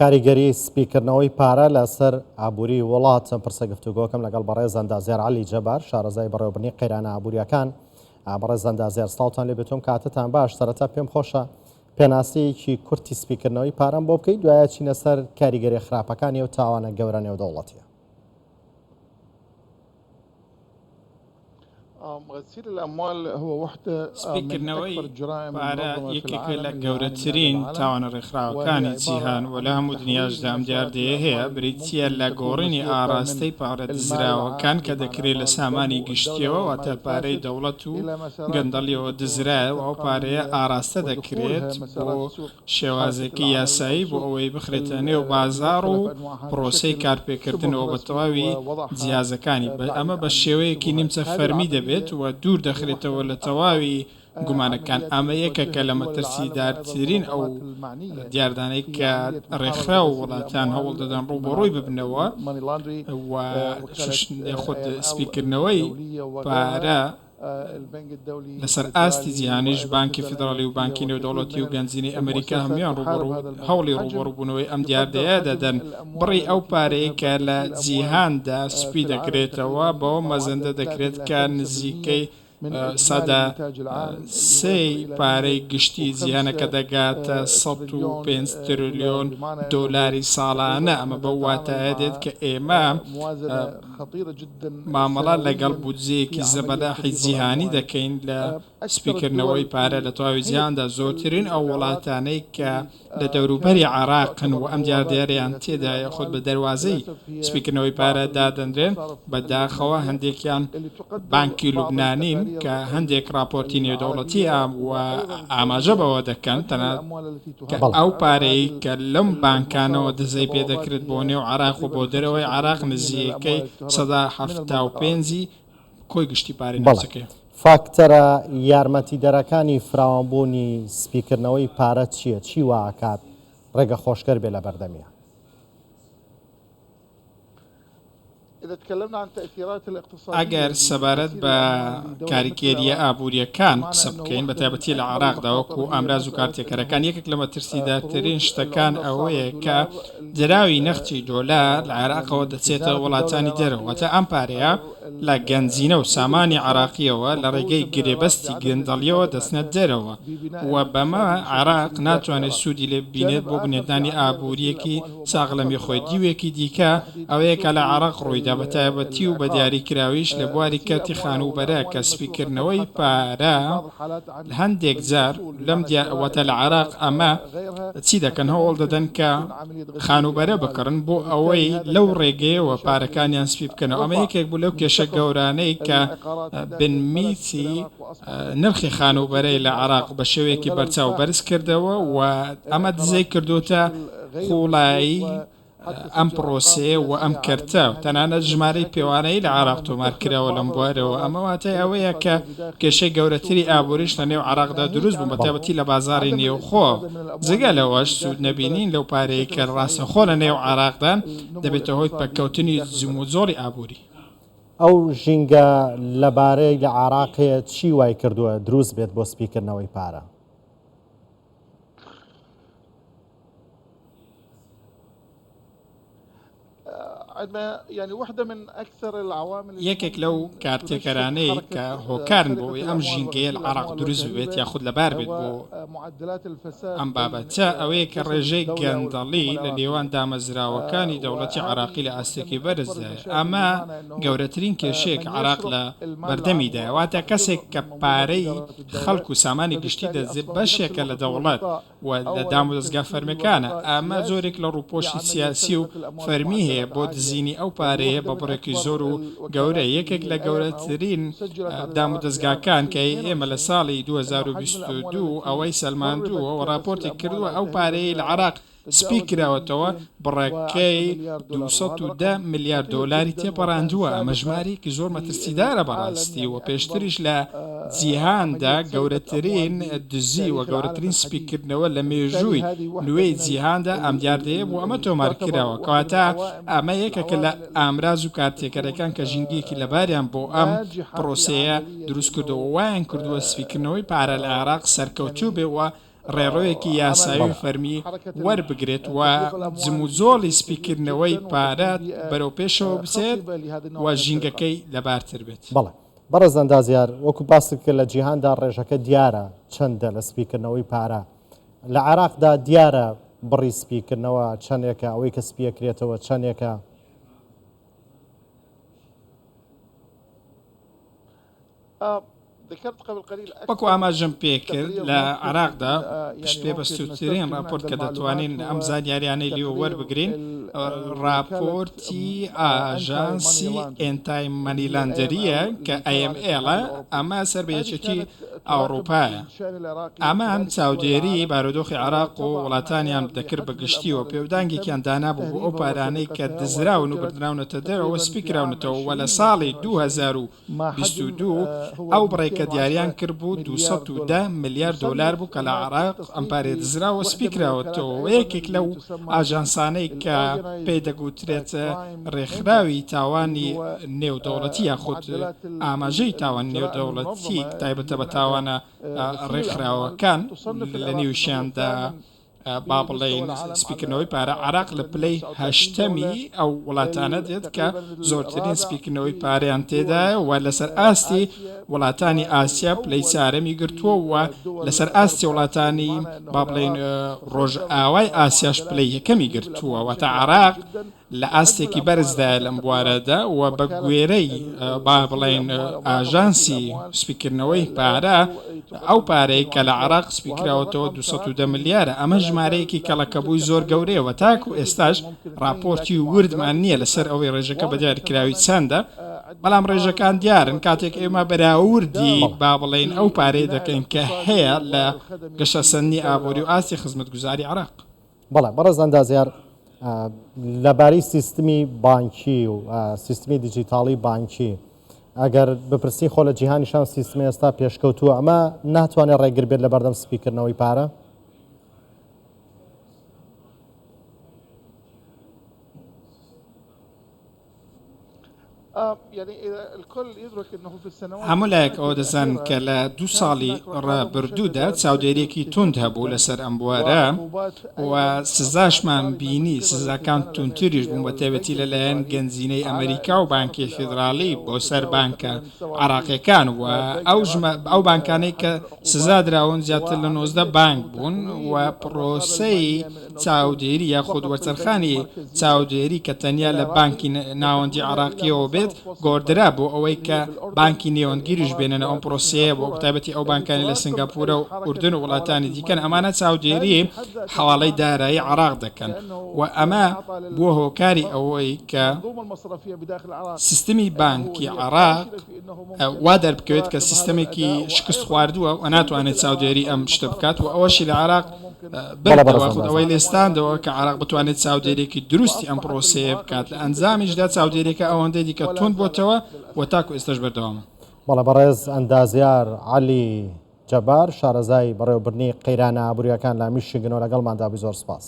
کاریگەری سپیکردنەوەی پارە لەسەر ئابووری وڵات پرسە گفتوگۆکەم لەگەڵ بەڕێز ئەندازیار عەلی جەبار شارەزای بەڕێوەبردنی قەیرانە ئابووریەکان. بەڕێز ئەندازیار سڵاوتان لێ بێتۆم کاتتان باش سەرەتا پێم خۆشە پێناسەیەکی کورتی سپیکردنەوەی پارەم بۆ بکەیت دوایە چینە سەر کاریگەری خراپەکانی و تاوانە گەورە نێودەوڵەتیە. سپیکردنەوەی پارە یەکێکە لە گەورەترین تاوانە ڕێکخراوەکانی جیهان و لە هەموو دنیاشدا ئەم دیاردەیە هەیە، بریتییە لە گۆڕینی ئاڕاستەی پارە دزراوەکان کە دەکرێت لە سامانی گشتییەوە واتە پارەی دەوڵەت و گەندەڵییەوە دزرایە و ئەو پارەیە ئاڕاستە دەکرێت بۆ شێوازێکی یاسایی بۆ ئەوەی بخرێتە نێو بازاڕ و پڕۆسەی کارپێکردنەوە بە تەواوی جیازەکانی، ئەمە بە شێوەیەکی نیمچە فەرمی دەبێت و دوور دەخرێتەوە لە تەواوی گومانەکان، ئەمە یەکێکە لە مەترسیدارترین ئەو دیاردانەی کە ڕێکخراو و وڵاتان هەوڵ دەدەن ڕووبەڕووی ببنەوە و یاخود سپیکردنەوەی پارە. لەسەر ئاستی جیهانیش بانکی فیدراڵی و بانکی نێودەوڵەتی و گەنجینەی ئەمریکا هەموویان ڕووبەڕوو هەوڵی ڕووبەڕووبوونەوەی ئەم دیاردەیە دەدەن. بڕی ئەو پارەیەی کە لە جیهاندا سپی دەکرێتەوە بەوە مەزەندە دەکرێت کە نزیکەی سێی پارەی گشتی جیهانە کە دەگاتە 105 ترلیۆن دۆلاری ساڵانە، ئەمە بەو واتایە دێت کە ئێمە مامەڵە لەگەڵ بودجەیەکی زەبەلاحی جیهانی دەکەین لە سپیکردنەوەی پارە لە تەواوی جیهاندا، زۆرترین ئەو وڵاتانەی کە لە دەوروبەری عێراقن و ئەم دیاردەیەیان تێدایە خود بە دەروازەی سپیکردنەوەی پارە دادەنرێن، بەداخەوە هەندێکیان بانکی لوبنانین کە هەندێک ڕاپۆرتی نێودەوڵەتی و ئاماژە بەوە دەکەن تەنانەت کە ئەو پارەی کە لەم بانکانەوە دزەی پێدەکرێت بۆ نێو عێراق و بۆ دەرەوەی عێراق نزیکەی 75% ی کۆی گشتی پارەی بەڵێ. ناوچەکەیە. فاکتەرە یارمەتیدەرەکانی فراوانبوونی سپیکردنەوەی پارە چییە؟ چی وا ئەکات ڕێگەخۆشکەر بێ لە بەردەمیا؟ ئەگەر سەبارەت بە کاریگەرییە ئابوورییەکان قسە بکەین، بە تایبەتی لە عێراقدا وەکو ئامراز و کارتێکەرەکان، یەکێک لە مەترسیدارترین شتەکان ئەوەیە کە دراوی نەختی دۆلار لە عێراقەوە دەچێتە وڵاتانی دەرەوە، واتە ئەم پارەیە لە گەنجینە و سامانی عێراقییەوە لە ڕێگەی گرێبەستی گەندەڵییەوە دەچنە دەرەوە و بەمە عێراق ناتوانێت سوودی لێ ببینێت بۆ بنیاتنانی ئابوورییەکی ساغلەمی خۆی. دیوێکی دیکە ئەوەیە کە لە عێراق ڕوویدا، بە تایبەتی و بە دیاریکراویش لە بواری کەرتی خانووبەرە کە سپیکردنەوەی پارە هەندێک جار لەم واتە لە عێراق ئەمە چی دەکەن هەوڵ دەدەن کە خانووبەرە بکڕن بۆ ئەوەی لەو ڕێگەیەوە پارەکانیان سپی بکەنەوە ئەمە یەکێک بوو لەو کێشە گەورانەی کە بنمیچی نرخی خانووبەرەی لە عێراق بە شێوەیەکی بەرچاو بەرز کردەوە و ئەمە دزەی کردوتە قوڵایی ئەم پرۆسەیە و ئەم کەرتە و تەنانەت ژمارەی پێوانەیی لە عێراق تۆمار کراوە لەم بوارەوە، ئەمە واتای ئەوەیە کە کێشەی گەورەتری ئابووریش لە نێو عێراقدا دروست بوو، بەتایبەتی لە بازاڕی نێوخۆ. جگە لەوەش سوود نەبینین لەو پارەیەی کە ڕاستەوخۆ لە نێو عێراقدان، دەبێتە هۆی پەککەوتنی جموجۆڵی ئابووری. ئەو ژینگە لەبارەی لە عێراق هەیە چی وای کردووە دروست بێت بۆ سپیکردنەوەی پارە؟ یەکێک لەو کارتێکەرانەی کە هۆکارن بۆ ئەوەی ئەم ژینگەیە لە عێراق دروست ببێت یاخود لەبار بێت بۆ ئەم بابەتە ئەوەیە کە ڕێژەی گەندەڵی لە نێوان دامەزراوەکانی دەوڵەتی عێراقی لە ئاستێکی بەرزدایە ئەمە گەورەترین کێشەیە کە عێراق لە بەردەمیدایە واتە کەسێک کە پارەی خەڵک و سامانی گشتی دەدزێت بەشێکە لە دەوڵەت و لە دامودەزگا فەرمیەکانە، ئەمە جۆرێک لە ڕووپۆشی سیاسی و فەرمی هەیە بۆ دزینی ئەو پارەیە بە بڕێکی زۆر و گەورە، یەکێک لە گەورەترین دامودەزگاکان کە ئێمە لە ساڵی 2022 ئەوەی سەلماندووە و ڕاپۆرتی کردووە ئەو پارەیەی لە عێراق سپی کراوەتەوە بڕەکەی 210 ملیار دۆلاری تێپەڕاندووە، ئەمە ژمارەیەکی زۆر مەترسیدارە بەڕاستی و پێشتریش لە جیهاندا گەورەترین دزی و گەورەترین سپیکردنەوە لە مێژووی نوێی جیهاندا ئەم دیاردەیە بوو ئەمە تۆمار کراوە کەواتە ئەمە یەکێکە لە ئامراز و کارتێکەرەکان کە ژینگەیەکی لەباریان بۆ ئەم پرۆسەیە دروست کردووە وایان کردووە سپیکردنەوەی پارە لە عێراق سەرکەوتوو بێ و. ڕێڕەوێکی یاسایی و فەرمی وەربگرێت و جموجۆڵی سپیکردنەوەی پارە بەرەو پێشەوە بچێت و ژینگەکەی لەبارتر بێت. بەڵێ بەڕێز ئەندازیار، وەکو باست کرد لە جیهاندا ڕێژەکە دیارە چەندە لە سپیکردنەوەی پارە، لە عێراقدا دیارە بڕی سپیکردنەوە چەندێکە، ئەوەی کە سپیەکرێتەوە چەندێکە؟ وەکو ئاماژەم پێکرد لە عێراقدا پشتپێبەستووترین ڕاپۆرت کە دەتوانین ئەم زانیاریانەی لێوە وەربگرین ڕاپۆرتی ئاژانسی Anti Money Laundry یە کە AML ە، ئەمە سەر بە یەکێتی ئەوڕوپایە. ئەمان چاودێری بارودۆخی عێراق و وڵاتانیان دەکرد بە گشتی و پێودانگێکیان دانابوو بۆ ئەو پارانەی کە دزراون و بردراونەتە دەرەوە سپی کراونەتەوە و لە ساڵی 2022 ئەو بڕەی کە دیاریان کردبوو 210 ملیار دۆلار بوو کە لە عێراق ئەم پارەیە دزراوە و سپی کراوەتەوە و یەکێک لەو ئاژانسانەی کە پێی دەگوترێت ڕێکخراوی تاوانی نێودەوڵەتی یاخود ئاماژەی تاوانی نێودەوڵەتی تایبەتە بە تاوانە ڕێکخراوەکان لە نێویشیاندا با بڵێین سپیکردنەوەی پارە عراق لە پلەی هەشتەمی ئەو وڵاتانە دێت کە زۆرترین سپیکردنەوەی پارەیان تێدایە و لەسەر ئاستی وڵاتانی ئاسیا پلەی چارەمی گرتووە و لەسەر ئاستی وڵاتانی با بڵێین ڕۆژئاوای ئاسیاش پلەی یەکەمی گرتووە واتە عراق لە ئاستێکی بەرزدایە لەم بوارەدا و بە گوێرەی با بڵێین ئاژانسی سپیکردنەوەی پارە ئەو پارەی کە لە عێراق سپیکراوەتەوە 210 ملیارە ئەمە ژمارەیەکی کەڵەکەبووی زۆر گەورەیە و تاکو ئێستاش ڕاپۆرتی وردمان نییە لەسەر ئەوەی ڕێژەکە بە دیاریکراوی چەندە بەڵام ڕێژەکان دیارن کاتێک ئێمە بەراوردی با بڵێین ئەو پارەیە دەکەین کە هەیە لە گەشەسەندنی ئابووری و ئاستی خزمەتگوزاری عێراق. بەڵێ بەڕێز ئەندازیار لەبارەی سیستمی بانکی و سیستمی دیجیتاڵی بانکی ئەگەر بپرسی خۆ لە جیهانیشان سیستمی ئێستا پێشکەوتووە ئەمە ناتوانێت ڕێگر بێت لە بەردەم سپیکردنەوەی پارە؟ هەموو لایەک ئەوە دەزانن کە لە دوو ساڵی ڕابردوودا چاودێرییەکی توند هەبوو لەسەر ئەم بوارە و سزاشمان بینی، سزاکان توندتریش بوون بەتایبەتی لەلایەن گەنجینەی ئەمەریکا و بانکی فیدراڵی بۆ سەر بانکە عێراقییەکان و ئەو بانکانەی کە سزا دراون زیاتر لە 19 بانک بوون و پرۆسەی چاودێری یاخود وەرچەرخانی چاودێری کە تەنیا لە بانکی ناوەندی عێراقیەوە بێت گۆڕدرا بۆ ئەوەی کە بانکی نێوەندگیریش بێننە ئەم پرۆسەیە بۆ تایبەتی ئەو بانکانی لە سنگاپورە و ئوردن و وڵاتانی دیکەن ئەمانە چاودێری حواڵەی دارایی عێراق دەکەن و ئەمە بووە هۆکاری ئەوەی کە سیستمی بانکی عێراق وا دەربکەوێت کە سیستەمێکی شکست خواردووە و ناتوانێت چاودێری ئەم شتە بکات و ئەوەشی لە عێراق بردەوە خود ئەوەی لێستاندەوە کە عێراق بتوانێت چاودێریەکی دروستی ئەم پرۆسەیە بکات لە ئەنجامیشدا چاودێریەکە ئەوەندەی دیکە توند بۆتەوە و تاکو ئێستاش بەردەوامە. بەڵێ بەڕێز ئەندازیار عەلی جەبار شارەزای بەڕێوەبردنی قەیرانە ئابوورییەکان لە میشیگنەوە لەگەڵماندا بووی زۆر سپاس.